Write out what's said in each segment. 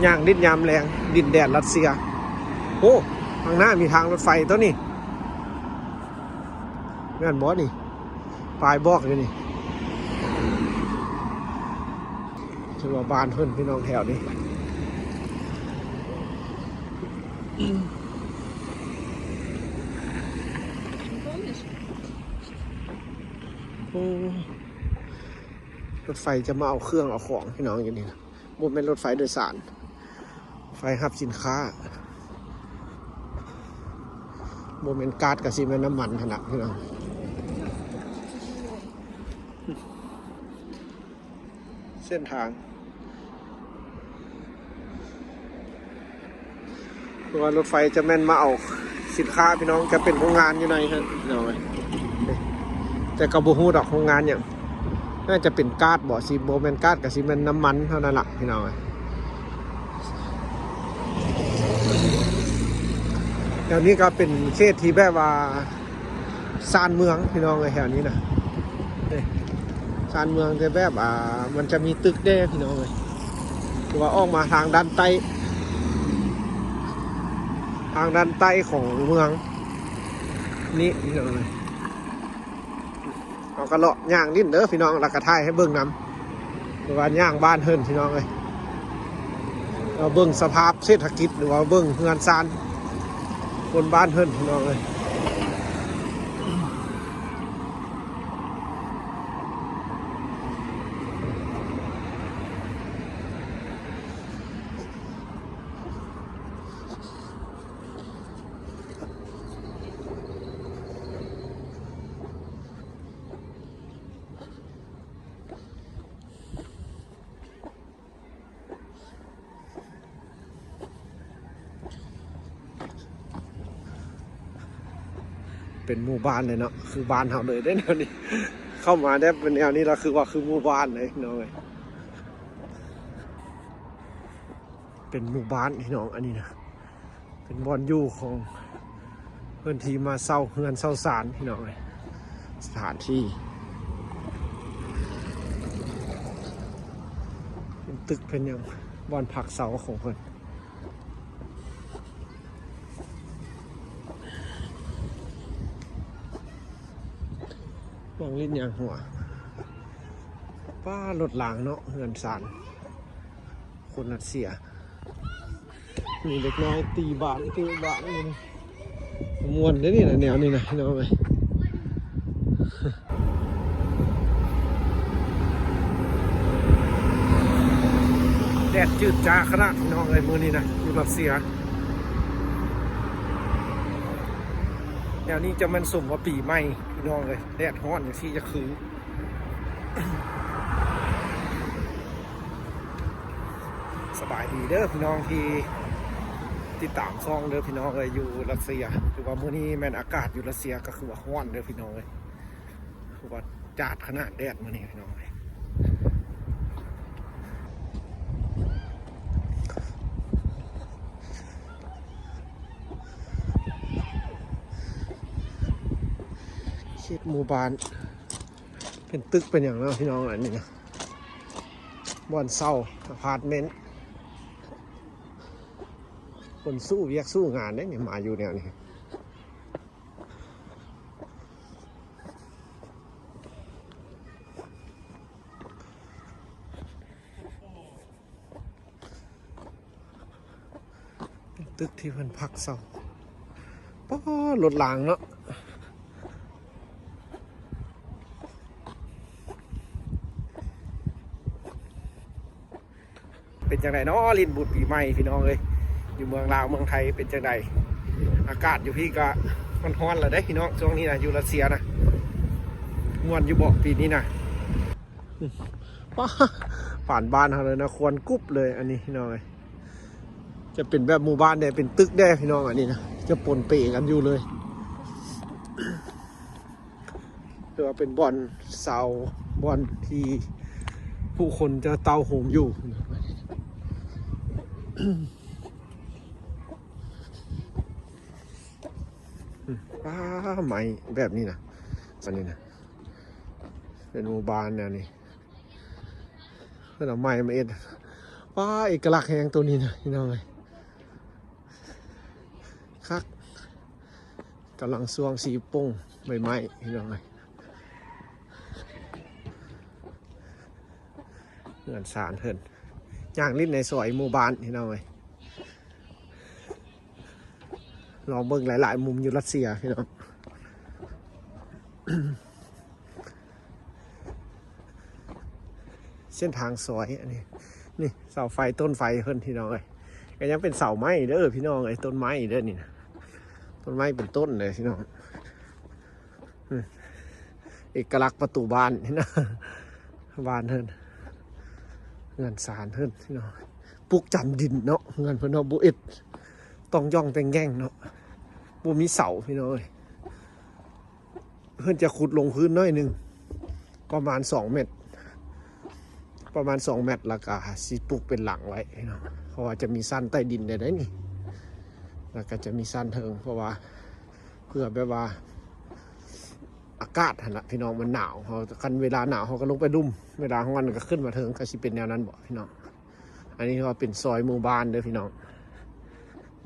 ຍ່າງຫຼິ້ນຍາມແລງ ດິນແດນຣັດເຊຍ. ໂອ້ ຂ້າງໜ້າມີທາງລົດໄຟຕົວນີ້ ແມ່ນບໍ່ນີ້? ປ້າຍບອກຢູ່ນີ້. ຖືວ່າບ້ານເພິ່ນ ພີ່ນ້ອງແຖວນີ້. ໂອ້ ລົດໄຟຈະມາເອົາເຄື່ອງເອົາຂອງ ພີ່ນ້ອງ ຢູ່ນີ້ນະ. ບໍ່ແມ່ນລົດໄຟໂດຍສານ, ໄຟຮັບສິນຄ້າ. ບໍ່ແມ່ນກາດກໍຊິແມ່ນນ້ຳມັນຫັ້ນນະ ພີ່ນ້ອງ. ເສັ້ນທາງ ເພາະວ່າລົດໄຟຈະແມ່ນມາເອົາສິນຄ້າ ພີ່ນ້ອງ, ຈະເປັນໂຮງງານຢູ່ໃນຫັ້ນ ພີ່ນ້ອງເອີຍ. ແຕ່ກໍບໍ່ຮູ້ດອກໂຮງງານຫຍັງ, ໜ້າຈະເປັນກາດບໍ, ຊິບໍ່ແມ່ນກາດກໍຊິແມ່ນນ້ຳມັນເທົ່ານັ້ນລະ ພີ່ນ້ອງເອີຍ. ແຖວນີ້ກໍເປັນເຂດທີ່ແບບວ່າ ຊານເມືອງ ພີ່ນ້ອງເອີຍ, ແຖວນີ້ນະ ເດ້ ຊານເມືອງ ແຕ່ແບບ ອ່າ ມັນຈະມີຕຶກແດ່ ພີ່ນ້ອງເອີຍ. ຄືວ່າອອກມາທາງດ້ານໃຕ້ ທາງດ້ານໃຕ້ຂອງເມືອງນີ້ ພີ່ນ້ອງເອີຍ. ເຮົາກໍເລາະຍ່າງຫຼິ້ນເດີ ພີ່ນ້ອງ, ແລ້ວກໍຖ່າຍໃຫ້ເບິ່ງນຳ. ຫຼືວ່າຍ່າງບ້ານເພິ່ນ ພີ່ນ້ອງເອີຍ, ເຮົາເບິ່ງສະພາບເສດຖະກິດ ຫຼືວ່າເບິ່ງເຮືອນຊານຄົນບ້ານເພິ່ນ ພີ່ນ້ອງເອີຍ. ເປັນໝູ່ບ້ານເລີຍເນາະ, ຄືບ້ານເຮົາເລີຍເດ້ແນວນີ້. ເຂົ້າມາແບບເປັນແນວນີ້ລະ ຄືວ່າຄືໝູ່ບ້ານເລີຍເນາະ. ເປັນໝູ່ບ້ານພີ່ນ້ອງ ອັນນີ້ນະ. ເປັນບ່ອນຢູ່ຂອງເພິ່ນທີ່ມາເຊົ່າເຮືອນເຊົ່າຊານ ພີ່ນ້ອງເອີຍ. ສະຖານທີ່ເປັນຕຶກເປັນຫຍັງ ບ່ອນພັກເຊົາຂອງເພິ່ນ. ນັ່ງຫຼິ້ນຫຍັງຫົວ ປ້າ ລົດລາງເນາະ ເຮືອນຊານ ຄົນຣັດເຊຍ. ມີເດັກນ້ອຍຕີບານ ເຕະບານ ມ່ວນເດ້ນີ້ນະ ແນວນີ້ນະ ພີ່ນ້ອງເອີຍ. ແດດຈືດຈ້າຂະໜາດ ພີ່ນ້ອງເອີຍ, ມື້ນີ້ນະ ຢູ່ຣັດເຊຍ. ແນວນີ້ຈະແມ່ນສົມວ່າປີໃໝ່ ພີ່ນ້ອງເອີຍ, ແດດຮ້ອນຈັ່ງຊີ້ຈະຄື. ສະບາຍດີເດີພີ່ນ້ອງທີ່ຕິດຕາມຊ່ອງເດີພີ່ນ້ອງເອີຍ ຢູ່ຣັດເຊຍ. ຖືວ່າມື້ນີ້ແມ່ນອາກາດຢູ່ຣັດເຊຍກໍຄືວ່າຮ້ອນເດີພີ່ນ້ອງເອີຍ, ຄືວ່າຈ້າດຂະໜາດແດດມື້ນີ້ພີ່ນ້ອງເອີຍ. ເຂດໝູ່ບ້ານ ເປັນຕຶກເປັນຫຍັງເນາະພີ່ນ້ອງ, ອັນນີ້ນະ ບ່ອນເຊົ່າອາພາດເມັນ. ຄົນສູ້ວຽກສູ້ງານເດ້ນີ້ ມາຢູ່ແນວນີ້. ຕຶກທີ່ເພິ່ນພັກເຊົາ. ປ້າ ລົດລາງເນາະ. ເປັນຈັ່ງໃດເນາະ ຫຼິ້ນບຸນປີໃໝ່ພີ່ນ້ອງເອີຍ, ຢູ່ເມືອງລາວເມືອງໄທເປັນຈັ່ງໃດ? ອາກາດຢູ່ພີ້ກະຮ້ອນໆແລ້ວເດ້ພີ່ນ້ອງ, ຊ່ວງນີ້ນະ ຢູ່ຣັດເຊຍນະ. ມ່ວນຢູ່ບໍ່ປີນີ້ນະ? ປ້າ ປານບ້ານເຮົາເລີຍນະ, ຄວັນກຸບເລີຍອັນນີ້ພີ່ນ້ອງເອີຍ. ຈະເປັນແບບໝູ່ບ້ານແດ່ ເປັນຕຶກແດ່ພີ່ນ້ອງ, ອັນນີ້ນະ ຈະປົນເປກັນຢູ່ເລີຍ. ຖືວ່າເປັນບ່ອນເຊົາ ບ່ອນທີ່ຜູ້ຄົນຈະເຕົ້າໂຮມຢູ່. ປ້າ ໄມ້ແບບນີ້ນະ, ອັນນີ້ນະ ເປັນໝູ່ບ້ານແນວນີ້. ເພິ່ນເອົາໄມ້ມາເຮັດ ປ້າ ເອກະລັກແຮງໂຕນີ້ນະ ພີ່ນ້ອງເອີຍ ຄັກ. ກຳລັງຊ່ວງສີປົງໃບໄມ້ ພີ່ນ້ອງເອີຍ. ເຮືອນຊານເພິ່ນ ຍ່າງຫຼິ້ນໃນຊອຍໝູ່ບ້ານ ພີ່ນ້ອງເອີຍ. ລອງເບິ່ງຫຼາຍໆມຸມຢູ່ລັດເຊຍ ພີ່ນ້ອງ. ເສັ້ນທາງຊອຍອັນນີ້ ນີ້ເສົາໄຟ ຕົ້ນໄຟເພິ່ນ ພີ່ນ້ອງເອີຍ. ກໍຍັງເປັນເສົາໄມ້ເດີ ພີ່ນ້ອງເອີຍ ຕົ້ນໄມ້ເດີນີ້ນະ ຕົ້ນໄມ້ເປັນຕົ້ນເລີຍ ພີ່ນ້ອງ. ອືມ ເອກະລັກປະຕູບ້ານ ບ້ານເພິ່ນ ເຮືອນຊານເພິ່ນ ພີ່ນ້ອງ. ປຸກຈຳດິນເນາະ ເຮືອນເພິ່ນເນາະ ບໍ່ເອັດ ຕ້ອງຢ່ອງແຕ່ງແງ່ງເນາະ ບໍ່ມີເສົາ ພີ່ນ້ອງເອີຍ. ເພິ່ນຈະຂຸດລົງພື້ນໜ້ອຍໜຶ່ງ ປະມານສອງແມັດ ປະມານສອງແມັດ ແລ້ວກະຊິປຸກເປັນຫຼັງໄວ້ ພີ່ນ້ອງ. ເພາະວ່າຈະມີຊັ້ນໃຕ້ດິນໄດ້ ໄດ້ນີ້ ແລ້ວກະຈະມີຊັ້ນເທິງ ເພາະວ່າ ເພື່ອແບບວ່າ ອາກາດຫັ້ນລະ ພີ່ນ້ອງ ມັນໜາວ ເຮົາ ຄັນເວລາໜາວເຮົາກໍລົງໄປລຸ່ມ ເວລາຮ້ອນກໍຂຶ້ນມາເທິງ ກໍຊິເປັນແນວນັ້ນບໍ ພີ່ນ້ອງ. ອັນນີ້ຖືວ່າເປັນຊອຍໝູ່ບ້ານເດີ ພີ່ນ້ອງ.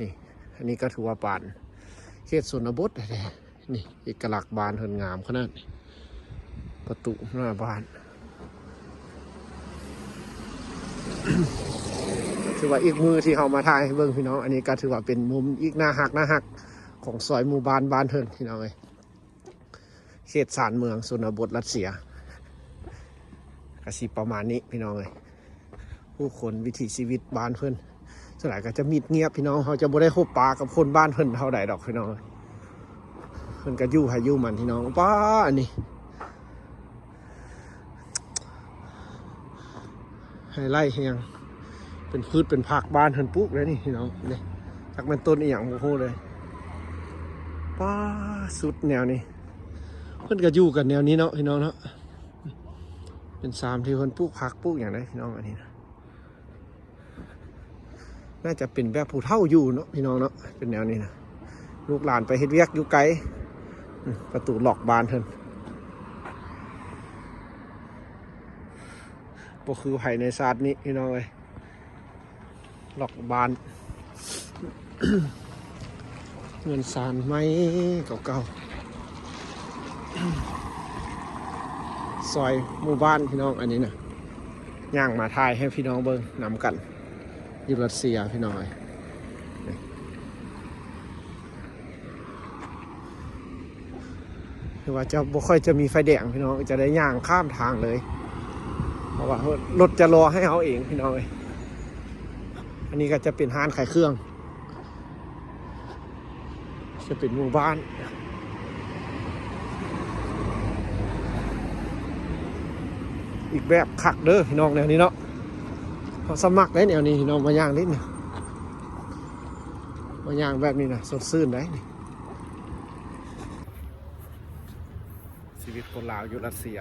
ນີ້ ອັນນີ້ກໍຖືວ່າປານເຂດຊົນນະບົດແທ້ໆ. ນີ້ເອກະລັກບ້ານເພິ່ນງາມຂະໜາດ ປະຕູໜ້າບ້ານ. ຖືວ່າອີກມື້ທີ່ເຮົາມາຖ່າຍໃຫ້ເບິ່ງ ພີ່ນ້ອງ. ອັນນີ້ກໍຖືວ່າເປັນມຸມອີກໜ້າຮັກ ໜ້າຮັກຂອງຊອຍໝູ່ບ້ານ ບ້ານເພິ່ນ ພີ່ນ້ອງເອີຍ. ເຂດຊານເມືອງຊົນນະບົດລັດເຊຍ ກະຊິປະມານນີ້ ພີ່ນ້ອງເອີຍ. ຜູ້ຄົນ ວິຖີຊີວິດບ້ານເພິ່ນ ສ່ວນຫຼາຍກໍຈະມິດງຽບ ພີ່ນ້ອງ. ເຮົາຈະບໍ່ໄດ້ພົບປະກັບຄົນບ້ານເພິ່ນເທົ່າໃດດອກ ພີ່ນ້ອງ. ເພິ່ນກໍຢູ່ໃຜຢູ່ມັນ ພີ່ນ້ອງ. ປ້າ ອັນນີ້ ໄຮໄລແຮງ ເປັນພືດເປັນຜັກ ບ້ານເພິ່ນປູກເດ້ນີ້ ພີ່ນ້ອງ. ນີ້ ຈັກແມ່ນຕົ້ນອີ່ຫຍັງບໍ່ຮູ້ເລີຍ. ປ້າ ສຸດແນວນີ້ ເພິ່ນກໍຢູ່ກັນແນວນີ້ເນາະ ພີ່ນ້ອງເນາະ. ເປັນຊານທີ່ເພິ່ນປູກຜັກ ປູກຫຍັງເດ້ ພີ່ນ້ອງ. ອັນນີ້ນະ ໜ້າຈະເປັນແບບຜູ້ເຖົ້າຢູ່ເນາະ ພີ່ນ້ອງເນາະ. ເປັນແນວນີ້ນະ ລູກຫຼານໄປເຮັດວຽກຢູ່ໄກ. ອືມ ປະຕູລັອກບ້ານເພິ່ນ ບໍ່ຄືໃຜໃນຊາດນີ້ ພີ່ນ້ອງເອີຍ. ລັອກບ້ານ ເຮືອນຊານໄມ້ເກົ່າໆ ຊອຍໝູ່ບ້ານ ພີ່ນ້ອງ. ອັນນີ້ນະ ຍ່າງມາຖ່າຍໃຫ້ພີ່ນ້ອງເບິ່ງນຳກັນ ຢູ່ລັດເຊຍ ພີ່ນ້ອງເອີຍ. ຄືວ່າຈະບໍ່ຄ່ອຍຈະມີໄຟແດງ ພີ່ນ້ອງ ຈະໄດ້ຍ່າງຂ້າມທາງເລີຍ ເພາະວ່າລົດຈະລໍໃຫ້ເຮົາເອງ ພີ່ນ້ອງເອີຍ. ອັນນີ້ກໍຈະເປັນຮ້ານຂາຍເຄື່ອງ ຈະເປັນໝູ່ບ້ານ ອີກແບບຄັກເດີ ພີ່ນ້ອງ. ແນວນີ້ເນາະ ເຮົາສະໝັກໄດ໋ແນວນີ້ ພີ່ນ້ອງ. ມາຍ່າງຫຼິ້ນ ມາຍ່າງແບບນີ້ນະ ສົດຊື່ນໄດ໋ນີ້. ຊີວິດຄົນລາວຢູ່ລັດເຊຍ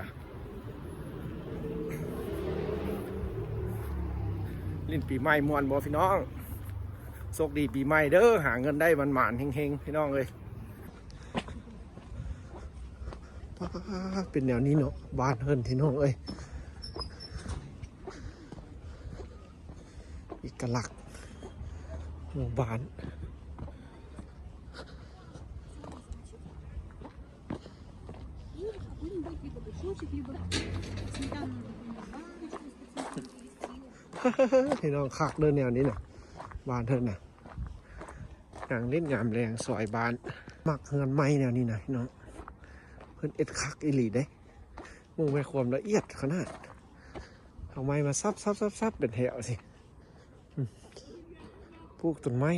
ຫຼິ້ນປີໃໝ່ມ່ວນບໍ່ ພີ່ນ້ອງ? ໂຊກດີປີໃໝ່ເດີ ຫາເງິນໄດ້ໝານໆ ເຮັງໆ ພີ່ນ້ອງເອີຍ. ປ້າ ເປັນແນວນີ້ເນາະ ບ້ານເພິ່ນ ພີ່ນ້ອງເອີຍ. ເອກະລັກໝູ່ບ້ານ ພີ່ນ້ອງ. ຄັກເດີແນວນີ້ນະ ບ້ານເພິ່ນນະ ນັ່ງຫຼິ້ນຍາມແລງຊອຍບ້ານ. ມັກເຮືອນໄມ້ແນວນີ້ນະ ພີ່ນ້ອງ ເພິ່ນເຮັດຄັກອີ່ຫຼີເດ້. ເບິ່ງແມ່ ຄວາມລະອຽດຂະໜາດ ເອົາໄມ້ມາສັບໆໆໆ ເປັນແຖວຊີ້ ອືມ ປູກຕົ້ນໄມ້